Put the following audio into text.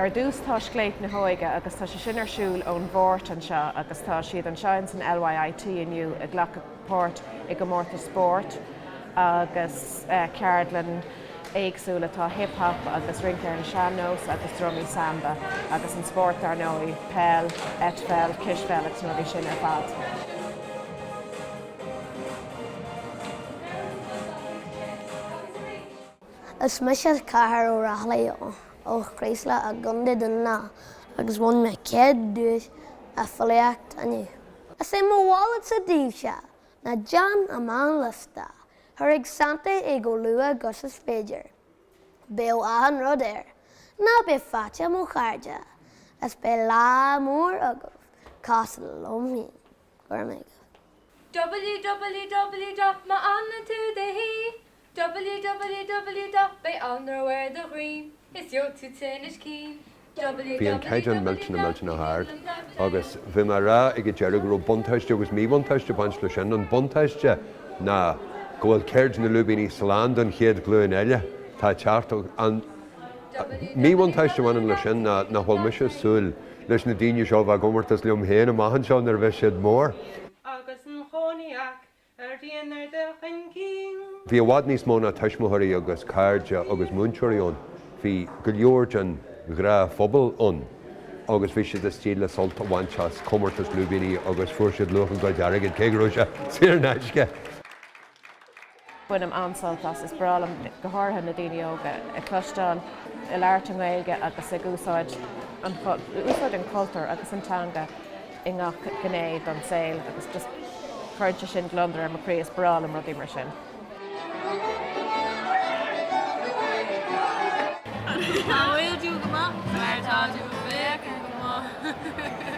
Ar dtús tá Scléip na hÓige agus tá sé sin ar siúl ón Mháirt anseo agus tá siad anseo ins an LYIT inniu ag glacadh páirt i gcomórtas spóirt agus ceardlann éagsúla. Tá hip hop agus rince ar an sean-nós agus drumaí samba agus an spórt dar ndóigh, peil, eitpheil, cispheil agus na rudaí sin ar fad. Is mise Cathair Ó Raghallaigh ó Chraoslach i gContae Dún na nGall agus bhain mé chéad duais i filíocht inniu. Is é mo mholadhsa daoibhse ná déan amach an liosta, cuir chuig Santa é chomh luath agus is féidir. Beidh achan rud air. Ná bíodh faiteach mo chairde, is beidh lá mór agaibh cosúil liom féin. Go raibh maith agaibh. www dot Má fhanann tú do shuí www dot Beidh anró ar do dhroim is gheobhaidh tú tinneas cinn Bhí an caighdeán millteanach millteanach ard agus bhí mé ag rá ag an deireadh go raibh buntáiste agus míbhuntáiste ag baint leis sin. An buntáiste ná go bhfuil ceird na lúibíní slán don chéad ghlúin eile atá ag teacht. An míbhuntáiste a bhaineann leis sin ná nach bhfuil mise ag súil leis na daoine seo a bheith i gcomórtas liom féin amach anseo nuair a bheas siad mór. Agus an chóineac ar díon ar do chuingín. Bhí i bhfad níos mó ná tuismitheoirí agus cairde agus múinteoirí ann, bhí go leor den ghnáthphobal ann agus bhí siad istigh le sult a bhaint as comórtas lúibíní agus fuair siad luach a gcuid airgid, cé go raibh sé saor in aisce! Bainim an-sult as, is breá liom go háirithe na daoine óga a chloisteáil ag labhairt i nGaeilge agus ag úsáid an úsáid an cultúr agus an teanga i ngach gné don saol agus just cuireann sé sin gliondar ar mo chroí, is breá liom rudaí mar sin. An bhfuil tú go maith? Mar tá tú ag féachaint go maith.